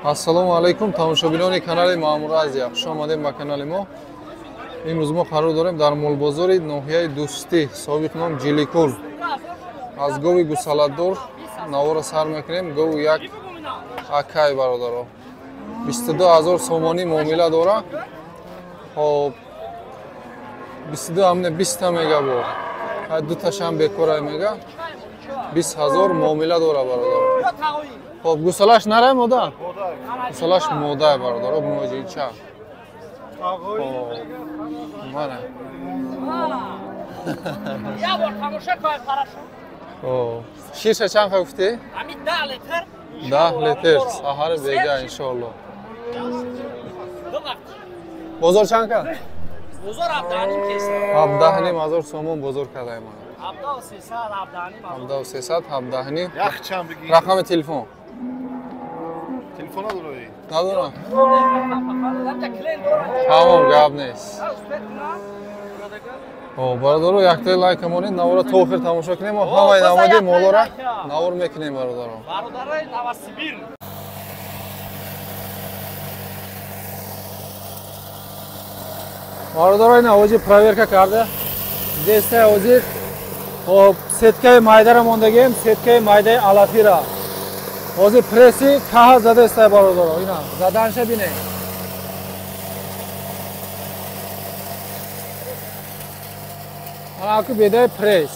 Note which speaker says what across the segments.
Speaker 1: Ассалому алайкум, тамошобинони канали Маъмур Азия. Хуш омадем ба канали мо. Имрӯз мо қарор дорем дар молбозори ноҳияи Дӯстӣ, собиқ ном Ҷиликул. Аз гови гусаладор навора сар мекунем. Гов як акай бародаро. 22 ҳазор сомонӣ муомила дора. Хоб 22 амне 20 мега бо. Дуташам бекора мега. 20 ҳазор муомила дора бародаро. Хоб гусалаш нарай мода? Гусалаш мода бародаро, муоҷинча. Мана.
Speaker 2: Я бор тамоша кой хорошо.
Speaker 1: О, ширша чанд гуфтӣ?
Speaker 2: Ами 10 литр.
Speaker 1: 10 литр. Саҳар бега иншоалло. Бозор чанд кард?
Speaker 2: Бозор 17.5 кест.
Speaker 1: 17.5 ҳазор сомон бозор кардаем.
Speaker 2: 17.300, 17.5.
Speaker 1: 17.300, 17.5.
Speaker 3: Ях чанд бигӣ?
Speaker 1: Рақами телефон.
Speaker 3: Телефон надорӣ?
Speaker 1: Надорам. Тамом, гап нест. О, бародаро, яктаи лайк монед, навора то охир тамошо кунем, мо ҳамаи намоди молора навор мекунем, бародаро.
Speaker 2: Бародарои Новосибир.
Speaker 1: Бародаро, ин авози проверка карда. Дестаи ҳозир хоб сеткаи майдара мондагем, сеткаи майдаи алафира. Ҳозир пресси каҳа задестай бародаро, ина заданша бинед. Ана аку бедаи пресс.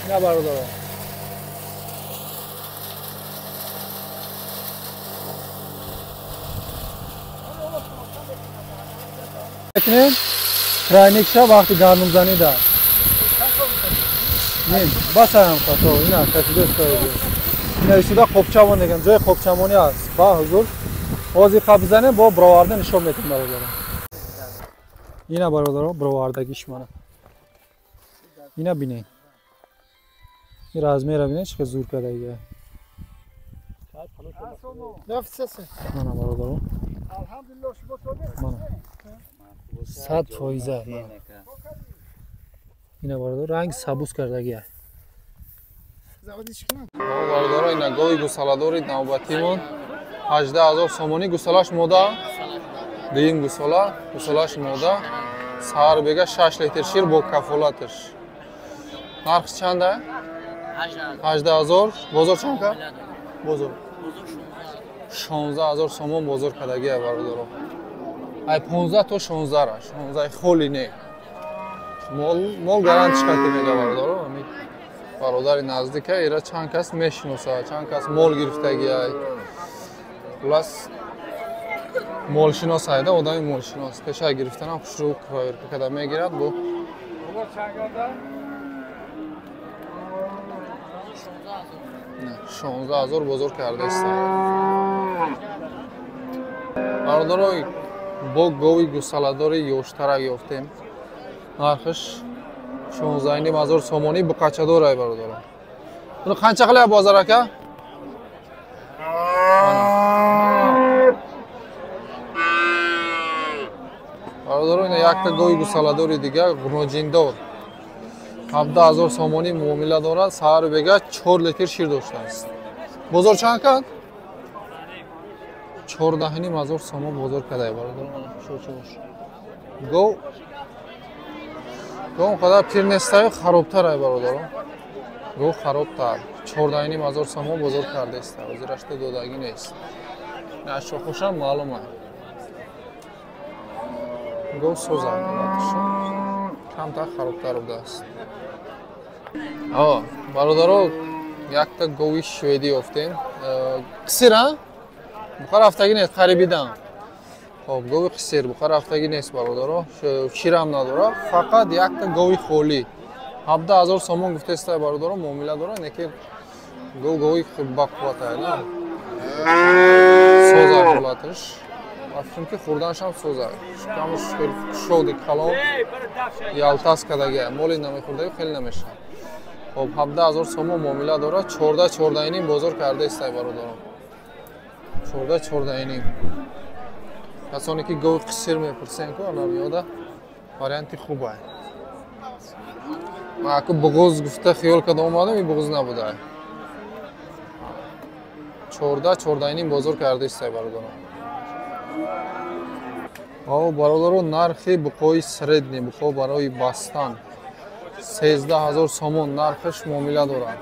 Speaker 1: Ина бародаро. Мекунем трайникша вақти гармзанӣ да. Ним, басаям хато, ина кашидест. Ина исуда қопчамон деган, ҷои қопчамонӣ аст. Ба ҳузур. Ҳозир қабзанем, бо бироварда нишон метем бародаро. Ина бародаро, бировардагиш мана. Ина бинед. Ин размера бинед, чӣ қадр зур кардагия. Мана бародаро. Мана. 100%. Мана. Ина бародаро, ранг сабуз кардагия. Бародаро, ина гови гусаладори навбатимон 18 ҳазор сомонӣ, гусалаш мода. Дуюм гусала, гусалаш мода. Саҳар бега 6 литр шир бо кафолаташ. Нарх чанда? 18 ҳазор. Бозор чанд кард? Бозор 16 ҳазор сомон бозор кардагия бародаро. Ай 15 то 16 ра, 16 холи не. Мол гарант чиқати мега бародаро. Ами бародари наздика, ира чанд кас мешиноса, чанд кас мол гирифтагия. Хулас молшинос айда, одами молшинос. Пеша гирифтанам хушрӯ проверка када мегирад бо. Не, 16 ҳазор бозор кардаист. Бародаро, бо гови гусаладори ёштарак ёфтем. Нархиш 16.5 ҳазор сомонӣ, буқачадор ай бародаро. Буни қанча қиляп бозор ака? Бародаро, ина якта гови гусаладори дига, ғуноҷиндор. 17 ҳазор сомонӣ муомила дорад, саҳару бега 4 литр шир доштааст. Бозор чанд кард? 14.5 ҳазор сомон бозор кардае бародаро. Шочош. Гов он қадар пир нестаю, харобтар ай бародаро. Гов харобтар. 14.5 ҳазор сомон бозор кардааст. Ҳозирашта додагӣ нест. Аз шохушам маълум ай. Гов соза камтар харобтар будааст. Бародаро, якта гови шведӣ ёфтем. Қисир, а? Буқа рафтагӣ нест, қарибидан. Хоб, гови қисир, буқа рафтагӣ нест бародаро. Ширам надора, фақат якта гови холӣ. 17 ҳазор сомон гуфтеста бародаро, муомила дора, неки гов гови бақувват ай, на? Соза ҳолаташ. Африм ки хӯрданашам соза. Шикамаш хеле кушоди калон, ялтас кардагия. Моли намехӯрдаги хеле намешавад. Хоб, 17 ҳазор сомон муомила дорад, 14 14.5 бозор кардаистай бародаро. 14 14.5. Касоне ки гови қисир мепурсен ку, ана меода варианти хуб ай. Ман аку буғуз гуфта хиёл карда омадам, ин буғуз набуда. 14 14.5 бозор кардааст бародарон. О бародарон, нархи буқои средний буқо барои бастан 13000 сомон нархаш муомила дорад.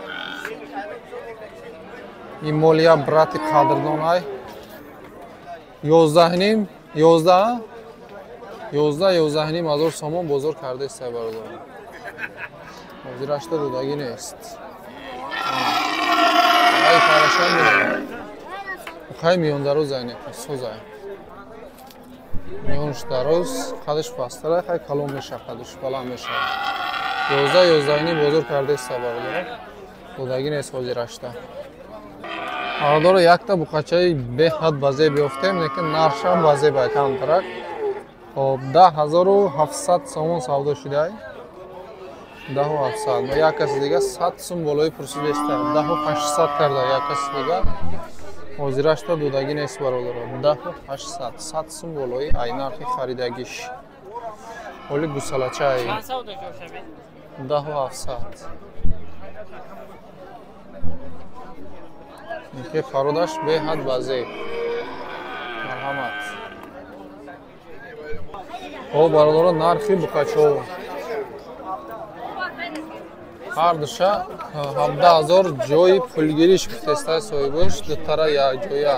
Speaker 1: Ин молия брати қадрдон ай 11.5 11 11 11.5 ҳазор сомон бозор кардааст бародарон. Ҳозирашта додагӣ нест. Ай парашон мебарад. Хай миён дароз айне созай. Миёнш дароз, қадаш пасттара, хай калон мешавад, қадаш баланд мешавад. 11 11.5 бозор кардааст бародарон. Додагӣ нест ҳозирашта. Бародаро, якта буқачаи беҳад базеб ёфтем, лекин нархшам базеб ай камтарак. Хоб 10700 сомон савдо шудай. 10700. Ва як каси дига 100 сум болои пурсидааст. 10800 карда як каси дига. Ҳозирашта додагӣ нест бародаро. 10800, 100 сум болои ай нархи харидагиш. Ҳоли гусалачаи 10700. Инки пародаш беҳад базеб. Марҳамат. О бародаро, нархи буқачо ҳар душа 17000 ҷои пулгириш гуфтестай соҳибаш, дутара якҷоя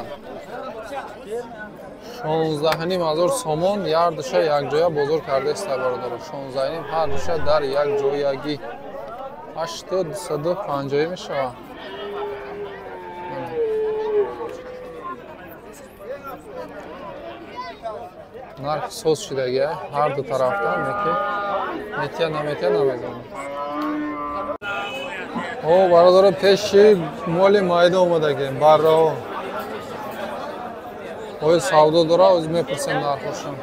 Speaker 1: 16500 сомон ҳар душа якҷоя бозор кардааст бародаро. 16.5 ҳар душа дар як ҷоягӣ 8250 мешавад. Нарх соз шудагӣ ҳар ду тарафтан, лекин метия наметия намедонам. О бародаро, пеши моли майда омадагем, баррао. Оё савдо дора, оз мепурсем нархошам.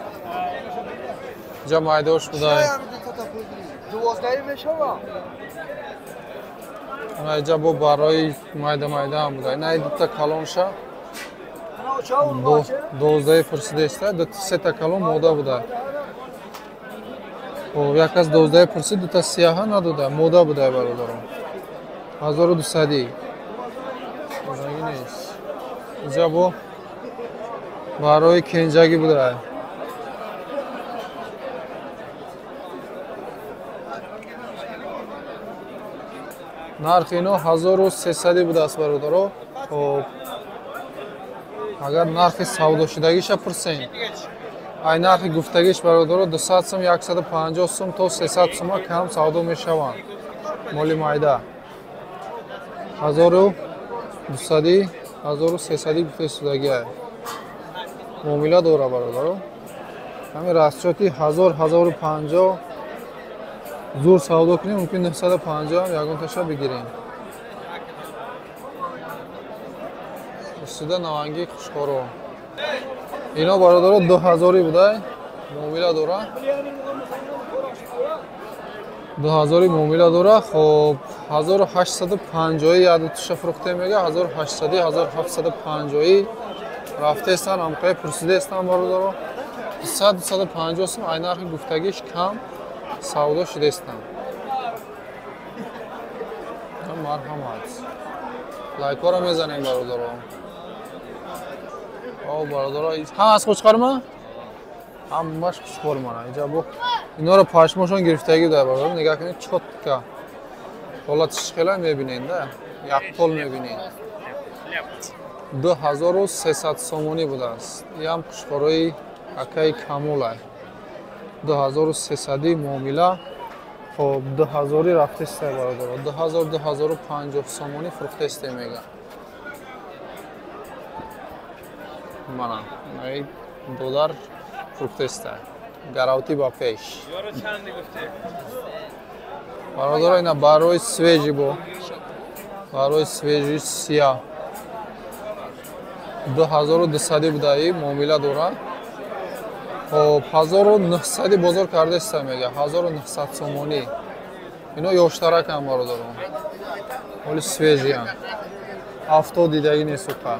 Speaker 1: Иҷа майдаош будай. Ана иҷа бо барраи майда майдаам будай. На дута калонша 12 пурсидааст, сета калон мода буда. Хоб, як аз 12 пурсид, дута сияҳа надода, мода буда бародарон. 1200. Додагӣ нест. Иҷа бо барои кенҷагӣ буда. Нархи ино 1300 будааст бародаро. Хоб, агар нархи савдошудагиша пурсем, ай нархи гуфтагиш бародаро 200 сум, 150 сум то 300 сума кам савдо мешаванд. Моли майда 1200 1300 гуфташудагиай. Муомила дора бародаро. Ҳамин расчоти 1000 1050 зур савдо кунем, мумкин 950 ҳам ягонташа бигирем. Суда наванги хушхоро. Ино бародаро 2000 будай, муомила дора. 2000 муомила дора. Хоб 1850 ядутуша фурӯхте мега, 1800 1750 рафтаестан, ҳамқая пурсидаестан бародаро. 200 250 сум ай нархи гуфтагиш кам савдо шудаестан. Марҳамат. Лайкҳоро мезанем бародаро. О бародаро, ҳамас хушқарма? Ҳамаш хушқармана. Иҷа бо инора пашмошон гирифтагӣ буда бародаро. Нигоҳ кунед, чотка. Ҳолатиш хела мебинед, да? Якпол мебинед. 2300 сомонӣ будааст. Иам хушқарои акаи Камолай. 2300 муомила. Хоб 2000 рафтест бародаро. 2000 2050 сомонӣ фурӯхтаест мега. Мана, ай додар фурӯхтаест. Гаравтӣ ба пеш. Бародаро, ина барои свежий бо. Барои свежий сия. 2200 будаи муомила дора. Хоб 1900 бозор кардааст мега. 1900 сомонӣ. Ино ёштаракам бародарон. Ҳоли свежиян. 70 дидагӣ нест уқа.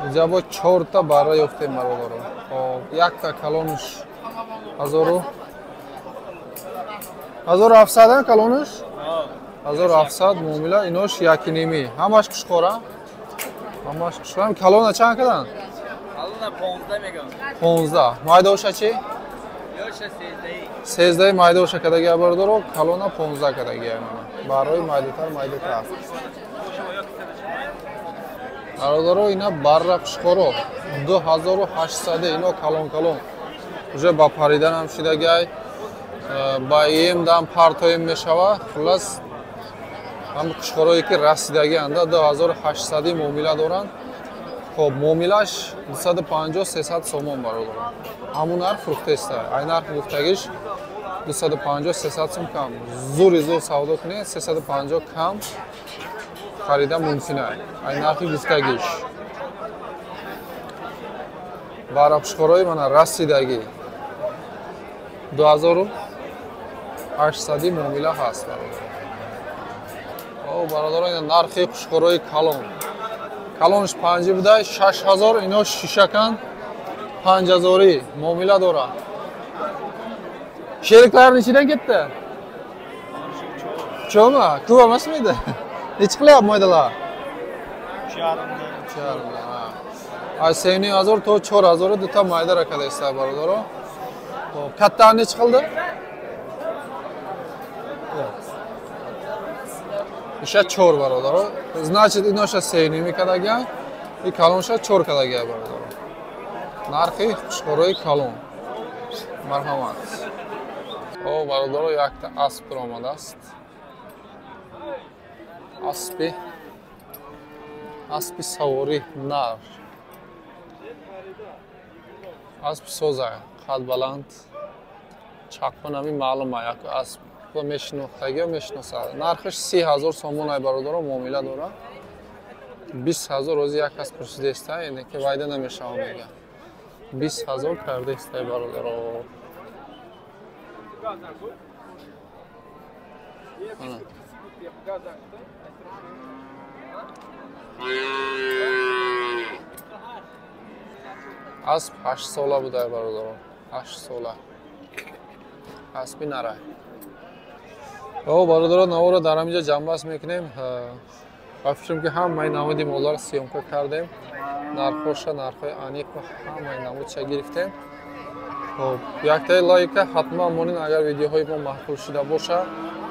Speaker 1: Инҷа бо 4та барра ёфтем бародарон. Хоб, якта калонш 1700 калонш? 1700 муомила, инош 1.5. Ҳамаш қушқора? Ҳамаш қушқора. Калона чанд кадан?
Speaker 4: Калона 15 мегам.
Speaker 1: 15. Майдоша чи?
Speaker 4: Ёша 13.
Speaker 1: 13 майдоша кадагия бародаро, калона 15 кадагия мана. Барои майдатар майдатар. Бародаро, ина барра қушқоро 2800, ино калон калон. Уже ба паридан ҳам шидагай, ба ем дам партоем мешава. Хуллас ҳам қушқорое ки расидагианда 2800 муомила доранд. Хоб, муомилаш 250-300 сомон бародаро. Ҳамун нарх фурӯхтеста. Ай нарх гуфтагиш 250-300 сом кам. Зури зур савдо кунед, 350 кам харида мумкин ай. Ай нархи гуфтагиш. Бара қушқорои мана расидагӣ 2800 муомила ҳаст бародаро. О, бародаро, ина нархи қушқорои калон. Калонш 5 буда, 6000, ино шишакан 5000 муомила дорад. Sheriklari nechidan ketdi? Cho'mi? Ko'p emasmidi? Nechi qilyapti maydalar?
Speaker 3: 3.5.
Speaker 1: 3.5. Ay 3.5 то 4.000 дута майда ракада бародаро. Xo'p, kattani nechi qildi? Иша 4 бародаро. Значит, иноша 3.5 кадага, и калонша 4 кадага бародаро. Нархи қушқорои калон. Марҳамат. О, бародаро, якта асп омадааст. Аспи саворӣ нар. Асп соза, қад баланд. Чақпон ҳами маълума, як асп мешинохтагиё мешиносад. Нархаш 30 000 сомон ай бародаро муомила дорад. 20 000 рози як кас пурсидаеста, яъне ки вайда намешава мега. 20 000 кардаеста бародаро. Асп 8 сола буда бародаро. 8 сола. Аспи нарай. О, бародаро, наворо дар ҳаминҷо ҷамъбаст мекунем. Ба фикрам ки ҳамаи намуди молларо съёмка кардем. Нархҳоша, нархҳои аниқ ва ҳамаи намудша гирифтем. Хоб, яктаи лайка ҳатман монед, агар видеоҳои мо маъқул шуда боша.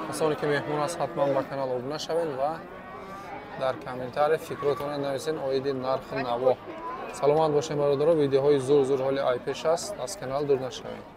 Speaker 1: Касоне ки меҳмон аст, ҳатман ба канал обуна шавед ва дар комментария фикротонро нависед оиди нархи наво. Саломат бошед бародаро, видеоҳои зур зур ҳоли айпеш аст, аз канал дур нашавед.